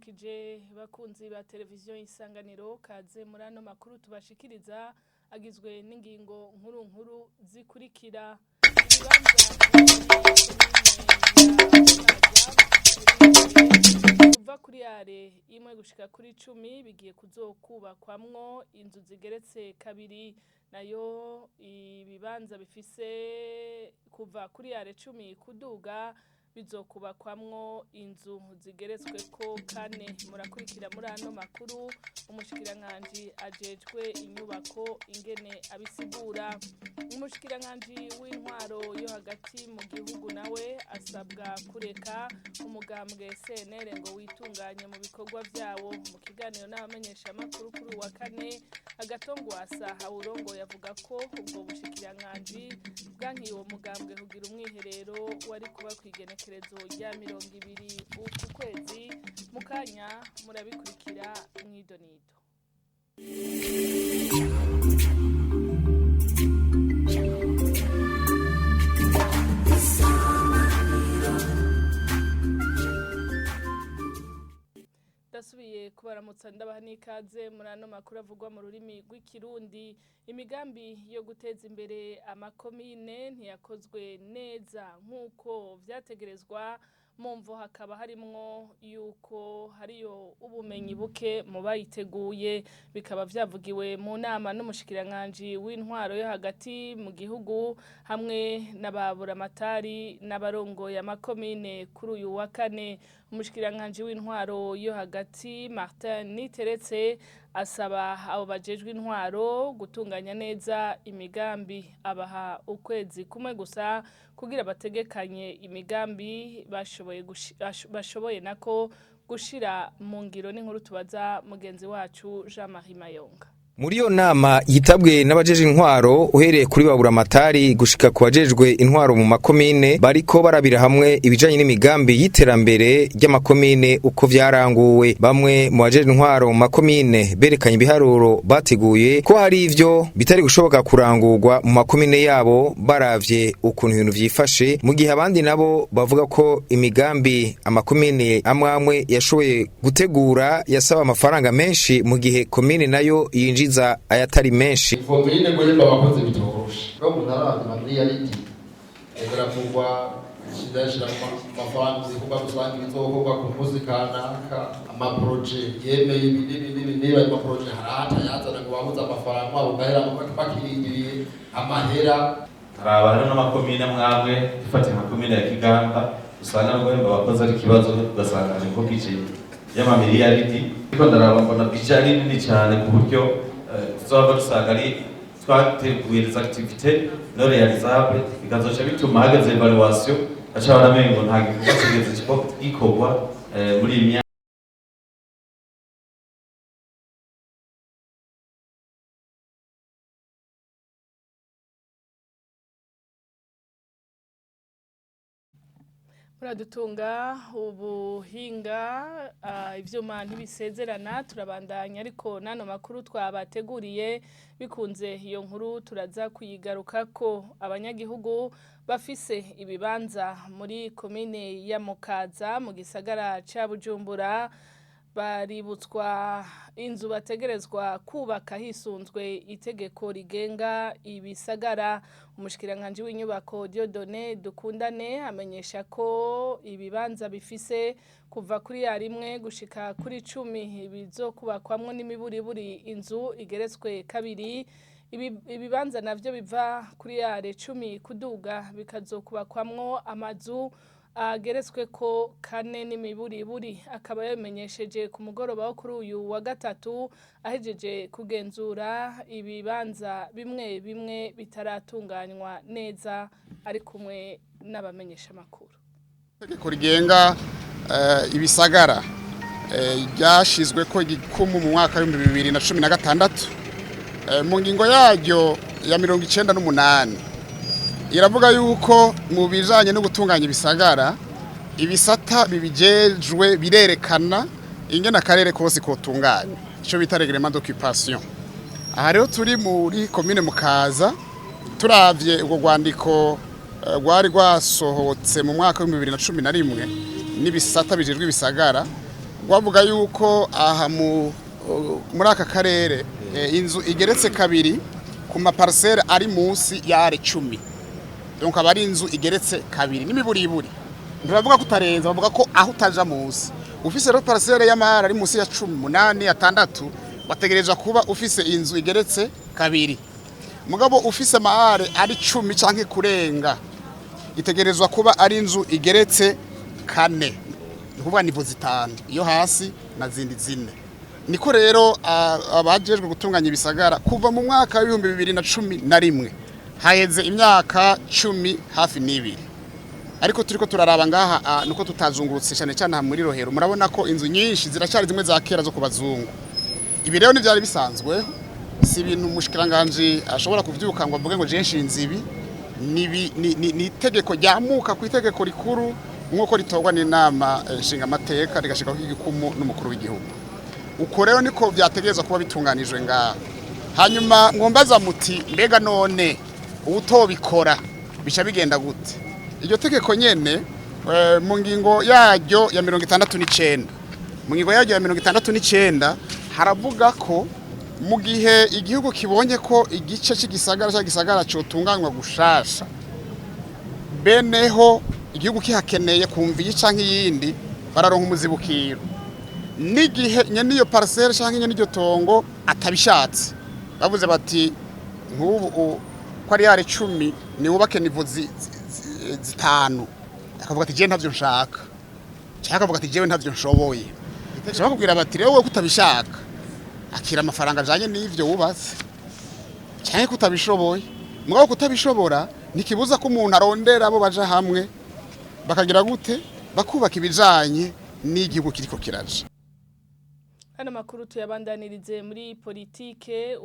Ndabaramukije bakunzi ba televiziyo Isanganiro, kaze muri ano makuru tubashikiriza agizwe n'ingingo nkuru nkuru zikurikira: kuva kuri are imwe gushika kuri 10 bigiye kuzokubakwamwo inzu zigeretse kabiri, nayo ibibanza bifise kuva kuri are 10 kuduga bizokubakwamwo inzu zigeretsweko kane. Murakurikira muri ano makuru umushikiranganji ajejwe inyubako ingene abisigura. Umushikiranganji w'intwaro yo hagati mu gihugu nawe asabwa kureka umugambwe CNL ngo witunganye mu bikorwa vyawo. Mu kiganiro n'abamenyeshamakuru kuri uwa kane, Agatongwasa Hawurongo yavuga ko ubwo bushikiranganji bwankiye uwo mugambwe kugira umwiherero wari kuba kw'igenekerezo rya 20 uku kwezi. Mu kanya murabikurikira mw'idonido. Ndasubiye kubaramutsa, ndabaha n'ikaze muri ano makuru avugwa mu rurimi rw'Ikirundi. Imigambi yo guteza imbere amakomine ntiyakozwe neza nk'uko vyategerezwa, mu mvo hakaba harimwo yuko hariyo ubumenyi buke mu bayiteguye. Bikaba vyavugiwe mu nama n'umushikiranganji w'intwaro yo hagati mu gihugu hamwe n'ababuramatari n'abarongoye amakomine kuri uyu wa kane. Umushikiranganji w'intwaro yo hagati Martin Niteretse asaba abo bajejwe intwaro gutunganya neza imigambi, abaha ukwezi kumwe gusa kugira bategekanye imigambi bashoboye nako gushira mu ngiro. N'inkuru tubaza mugenzi wacu Jean Marie Mayonga. Muri iyo nama yitabwe n'abajeje intwaro, uhereye kuri baburamatari gushika ku bajejwe intwaro mu makomine, bariko barabira hamwe ibijanye n'imigambi y'iterambere ry'amakomine uko vyaranguwe. Bamwe mu bajeje intwaro mu makomine berekanye ibiharuro bateguye ko hari ivyo bitari gushoboka kurangurwa mu makomine yabo baravye ukuntu ibintu vyifashe, mu gihe abandi nabo bavuga ko imigambi amakomine amwe amwe yashoboye gutegura yasaba amafaranga menshi, mu gihe komine nayo yinjiza ayatari menshi. Komine guhemba abakozi bitoroshe, no mu ntara miliyaridi biravugwa shira amafaranga ibikorwa rusange bizokorwa ku muzi kanaka, amaproje yemeye ibi n'ibi n'ibi niba ayo maproje harahata yazana ngo babuze amafaranga wabo ugahera bakirindiriye amahera. Haraba hariho n'amakomine amwe, dufatiye nka komine ya Kigamba, usanga no guhemba abakozi ari ikibazo, ugasanga ni nko budget y'amamiliyaridi, ariko ndaraba mbona budget ari nini cyane ku buryo tuzohava dusanga ari twateguye les activités non réalisables, bikazoca bituma hageze évaluation baca baramengo nta gikorwa kigeze gikorwa muri iyi myaka. Muradutunga, ubuhinga ivyuma ntibisezerana, turabandanya ariko nano makuru twabateguriye bikunze iyo nkuru turaza kuyigarukako. Abanyagihugu bafise ibibanza muri komine ya Mukaza mu gisagara ca Bujumbura baributswa inzu bategerezwa kubaka hisunzwe itegeko rigenga ibisagara. Umushikiranganji w'inyubako Dieudonné Dukundane amenyesha ko ibibanza bifise kuva kuri ya rimwe gushika kuri 10 bizokubakwamwo n'imiburiburi inzu igeretswe kabiri, ibibanza navyo biva kuri yare 10 kuduga bikazokubakwamwo amazu ageretswe ko kane n'imiburiburi. Akaba yabimenyesheje ku mugoroba wo kuri uyu wa gatatu, ahejeje kugenzura ibibanza bimwe bimwe bitaratunganywa neza, ari kumwe n'abamenyeshamakuru. Itegeko rigenga ibisagara ryashizwe ko igikumu mu mwaka w'2016. Mu ngingo yaryo ya 98 iravuga yuko mu bijanye no gutunganya ibisagara, ibisata bibijejwe birerekana ingene akarere kose kotunganya, ico bita règlement d'occupation. Aha rero turi muri komine Mukaza, turavye urwo rwandiko rwari rwasohotse mu mwaka w'2011 n'ibisata bijejwe ibisagara. Rwavuga yuko aha muri aka karere inzu igeretse kabiri ku maparcelle ari munsi ya are 10, donc aba ari inzu igeretse kabiri n'imiburiburi. Ntibavuga ko utarenza, bavuga ko aho utaja munsi. Ufise rero parcelle y'amahara ari munsi ya 18, 6, wategerezwa kuba ufise inzu igeretse kabiri. Mugabo ufise amahare ari 10 canke kurenga, itegerezwa kuba ari inzu igeretse kane, ni ukuvuga niveau zitanu, iyo hasi na zindi zine. Niko rero abajejwe gutunganya ibisagara kuva mu mwaka w'2011, haheze imyaka 12 hafi, ariko turiko turaraba ngaha, nuko tutazungurutse cyane cyane aha muri Rohero, murabona ko inzu nyinshi ziracyari zimwe za kera zo ku bazungu. Ibi rero ntivyari bisanzwe, si ibintu umushikiranganji ashobora kuvyuka ngo avuge ngo je nshinze ibi. Ni itegeko ryamuka ku itegeko rikuru nk'uko ritorwa n'inama nshingamateka, rigashirwaho igikumu n'umukuru w'igihugu. Uko rero niko vyategerezwa kuba bitunganijwe ngaha. Hanyuma mwombaza muti: "Mbega none uwutobikora bica bigenda gute?" Iryo tegeko nyene, mu ngingo yaryo ya 69, mu ngingo yaryo ya 69 haravuga ko mu gihe igihugu kibonye ko igice cy'igisagara cyangwa gisagara cotunganywa gushasha, beneho igihugu kihakeneye kumva iyi canke iyindi, bararonka umuzibukiro. N'igihe nyene iyo parcelle canke nyene iryo tongo atabishatse, bavuze bati nk'ubu ko ari are 10, ni wubake niveau zitanu, akavuga ati: "Je ntavyo nshaka", cyangwa akavuga ati: "Jewe ntavyo nshoboye", bashobora bakubwira bati: "Rero wowe kutabishaka, akira amafaranga ajanye n'ivyo wubatse", cyangwa kutabishoboye. Mugabo kutabishobora ntikibuza ko umuntu arondera abo baja hamwe, bakagira gute, bakubaka ibijanye n'igihugu kiriko kiraja. Hano makuru tuyabandanirize muri politike.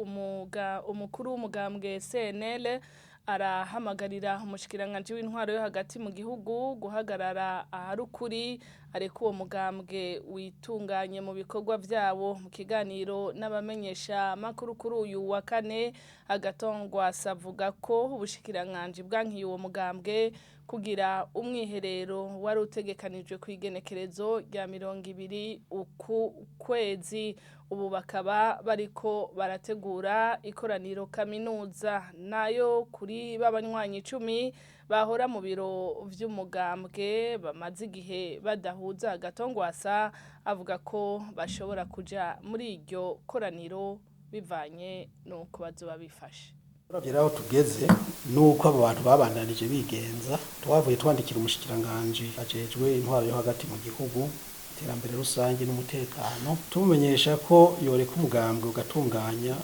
Umukuru w'umugambwe CNL arahamagarira umushikiranganji w'intwaro yo hagati mu gihugu guhagarara ahari ukuri, ariko uwo mugambwe witunganye mu bikorwa vyawo. Mu kiganiro n'abamenyesha makuru kuri uyu wa kane, Agatongwa avuga ko ubushikiranganji bwankiye uwo mugambwe kugira umwiherero wari utegekanijwe ku igenekerezo rya 20 uku kwezi. Ubu bakaba bariko barategura ikoraniro kaminuza. Nayo kuri b'abanywanyi 10 bahora mu biro vy'umugambwe bamaze igihe badahuza, Agatongwasa avuga ko bashobora kuja muri iryo koraniro bivanye n'uko bazoba bifashe. Uravye rero aho tugeze nuko abo bantu babandanije bigenza, twavuye twandikira umushikiranganji ajejwe intwaro yo hagati mu gihugu, iterambere rusange n'umutekano, tumumenyesha ko yoreka umugambwe ugatunganya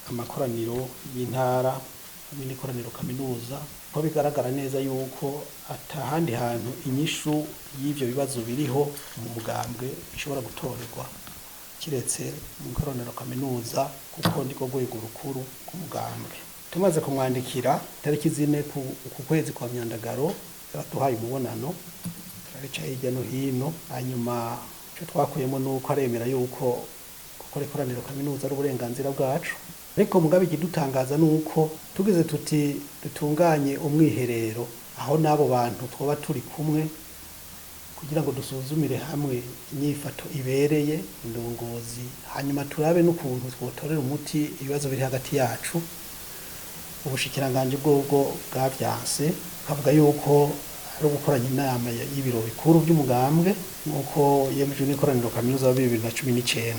amakoraniro y'intara hamwe n'ikoraniro kaminuza, ko bigaragara neza yuko atahandi hantu inyishu y'ivyo bibazo biriho mu mugambwe ishobora gutorerwa kiretse mu ikoraniro kaminuza, kuko niko rwego rukuru rw'umugambwe. Tumaze kumwandikira tariki 4 ku kwezi kwa Myandagaro, yaraduhaye umubonano, turabica hirya no hino. Hanyuma icyo twakuyemo ni uko aremera yuko gukora ikoraniro kaminuza ari uburenganzira bwacu. Ariko mugabe ikidutangaza ni uko tugeze tuti dutunganye umwiherero aho n'abo bantu twoba turi kumwe kugira ngo dusuzumire hamwe inyifato ibereye indongozi, hanyuma turabe n'ukuntu twotorera umuti ibibazo biri hagati yacu, ubushikiranganji bwobwo bwavyanse, kavuga yuko ari ugukoranya inama y'ibiro bikuru by'umugambwe nk'uko yemejwe n'ikoraniro kaminuza wa 2019.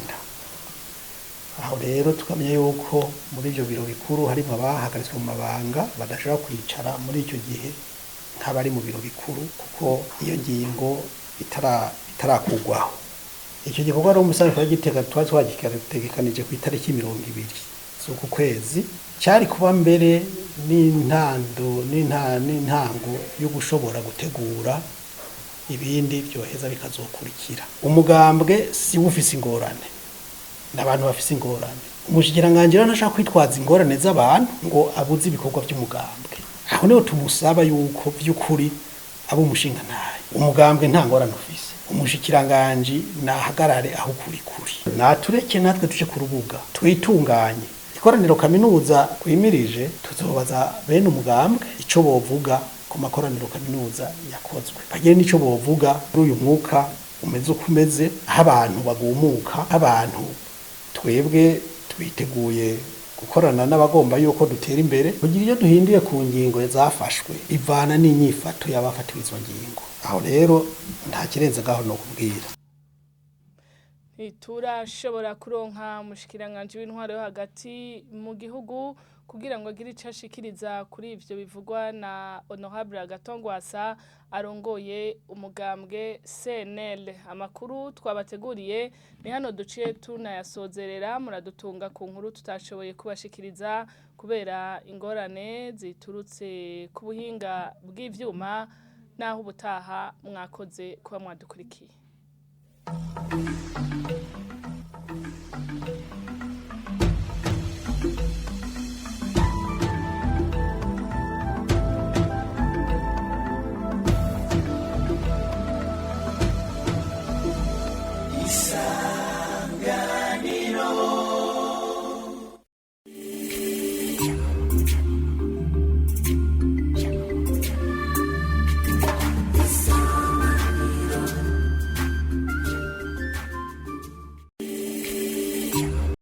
Aho rero tukamenya yuko muri ibyo biro bikuru harimo abahagaritswe mu mabanga badashobora kwicara muri icyo gihe nk'abari mu biro bikuru, kuko iyo ngingo itarakugwaho. Icyo gikorwa rero umusanzu twari twari twagitegekanije ku itariki 20 z'uku kwezi, cyari kuba mbere n'intando n'intango yo gushobora gutegura ibindi byoheza bikazokurikira. Umugambwe si wo ufise ingorane, n'abantu bafise ingorane. Umushikiranganji rero ntashaka kwitwaza ingorane z'abantu ngo abuze ibikorwa by'umugambwe. Aho niho tumusaba yuko by'ukuri abo umushinga ntayo umugambwe nta ngorane ufise. Umushikiranganji nahagarare aho kuri kuri, natureke natwe tuje ku rubuga twitunganye. Ikoraniro kaminuza twimirije, tuzobaza bene umugambwe ico bovuga ku makoraniro kaminuza yakozwe, bagire n'ico bovuga kuri uyu mwuka. Umeze uko umeze, aho abantu bagumuka, abantu twebwe twiteguye gukorana n'abagomba yuko dutera imbere. Kugira iyo duhinduye ku ngingo zafashwe ivana n'inyifato y'abafatiwe izo ngingo. Aho rero nta kirenze ngaho no kubwira. Ntiturashobora kuronka umushikiranganji w'intwaro yo hagati mu gihugu kugira ngo agire ico ashikiriza kuri ivyo bivugwa na Honorable Agatongwasa arongoye umugambwe CNL. Amakuru twabateguriye ni hano duciye tunayasozerera. Muradutunga ku nkuru tutashoboye kubashikiriza kubera ingorane ziturutse ku buhinga bw'ivyuma. Naho ubutaha, mwakoze kuba mwadukurikiye.